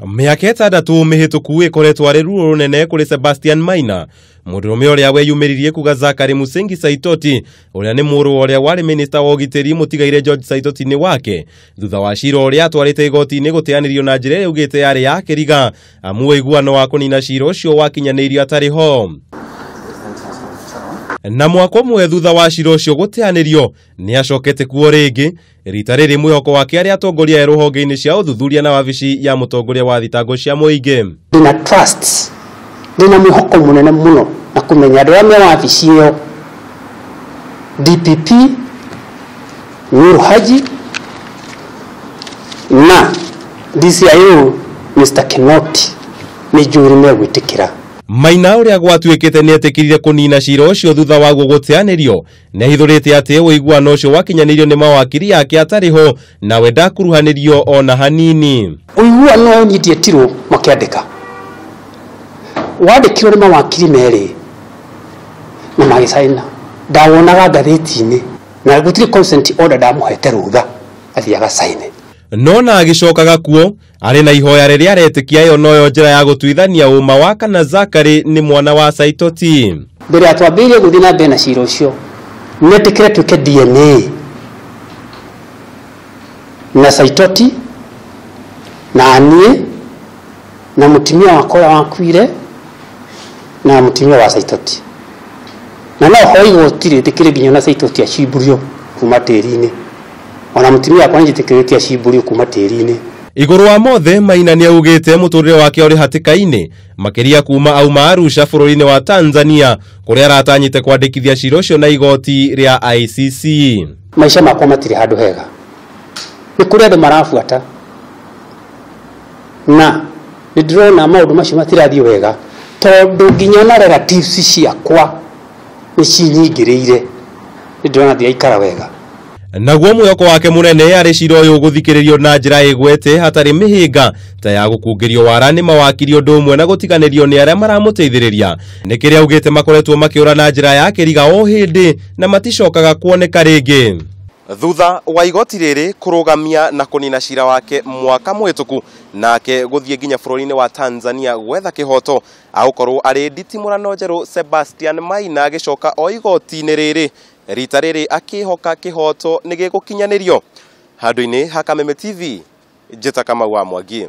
Mĩaka 6 mĩhĩtũku ĩkoretwo arĩ ruo rũnene kũrĩ Sebastian Maina, mũndũrũme ũrĩa weyumĩririe kuga Zachary Musengi Saitoti ũrĩa nĩ mũrũ wa ũrĩa warĩ minista wa ũgitĩri mũtigaire George Saitoti nĩ wake, thutha wa cira ũrĩa atwarĩte igoti-inĩ gũteanĩrio na njĩra ĩrĩa augĩte yarĩ ya kĩriga, amu ũiguano wa kũnina cira ũcio wakinyanĩirio atarĩ ho. Na mwaka ũmwe thutha wa cira ũcio gũteanĩrio, nĩ acokete kuo rĩngĩ, rita rĩrĩ mwĩhoko wake arĩ atongoria erũ honge-inĩ cia ũthuthuria na wabici ya mũtongoria wa thitango cia mũingĩ. Ndĩna trust, ndĩna mwĩhoko mũnene mũno na kũmenya andũ arĩa me wabici ĩyo, DPP Nuru Haji na DCIO Mr. Kinoti nĩ njũĩ nĩ megwĩtĩkĩra. Maina ũrĩa gwatuĩkĩte nĩ etĩkĩrire kũnina cira ũcio thutha waguo gũteanĩrio, nĩ ahithũrĩte atĩ ũiguano ũcio wakinyanĩirio nĩ mawakiri ake atarĩ ho nawe ndakuruhanĩrio ona hanini. Ũiguano ũyũ niĩ ndietirwo makĩandĩka, wandĩkirwo nĩ mawakiri merĩ na magĩcaina, ndawonaga ngathĩti-inĩ na gũtirĩ consent order ndamũhete rũtha athiĩ agacaine. No na agĩcokaga kuo arĩ na ihoya rĩrĩa aretĩkia ĩyo noyo njĩra ya gũtuithania ũma wa kana Zachary nĩ mwana wa Saitoti. Mbere ya twambĩrĩrie gũthiĩ na mbere na cira ũcio, metĩkĩre twĩke DNA na Saitoti na niĩ na mũtumia wakwa ũrĩa wakuire na mũtumia wa Saitoti, na no ho igoti rĩtĩkĩre nginya na Saitoti acimbũrio kuma tĩri-inĩ, ona mũtumia wakwa nĩnjĩtĩkĩrĩtie acimbũrio kuma tĩri-inĩ. Igũrũ wa mothe, Maina nĩ augĩte mũtũrĩre wake ũrĩ hatĩka-inĩ, makĩria kuma auma Arusha bũrũri-inĩ wa Tanzania kũrĩa aratanyĩte kwandĩkithia cira ũcio na igoti rĩa ICC. Maica makwa matirĩ handũ hega, nĩ kũrĩ andũ marabuata na nĩ ndĩrona maũndũ macio matirathiĩ wega, tondũ nginya na relatives ciakwa nĩ cinyingĩrĩire, nĩ ndĩrona ndiraikara wega. Naguo mwĩhoko wake mũnene arĩ cira ũyũ gũthikĩrĩrio na njĩra ĩgwete hatarĩ mĩhĩnga ta ya gũkungĩrio wara nĩ mawakiri ũndũ ũmwe na gũtiganĩrio nĩ arĩa maramũteithĩrĩria, nĩ kĩrĩa augĩte makoretwo makĩũra na njĩra ya kĩriga o hĩndĩ na maticokaga kuoneka rĩngĩ. Thutha wa igoti rĩrĩ kũrũgamia na kũnina cira wake mwaka mũhĩtũku nake gũthiĩ nginya bũrũri-inĩ wa Tanzania gwetha kĩhoto, agũkorwo arĩ nditimũrano njerũ Sebastian Maina agĩcoka o igoti-inĩ rĩrĩ rita rĩrĩ akĩhoka kĩhoto nĩ gĩgũkinyanĩrio. Handũ-inĩ ha Kameme TV, njĩta Kamau wa Mwangi.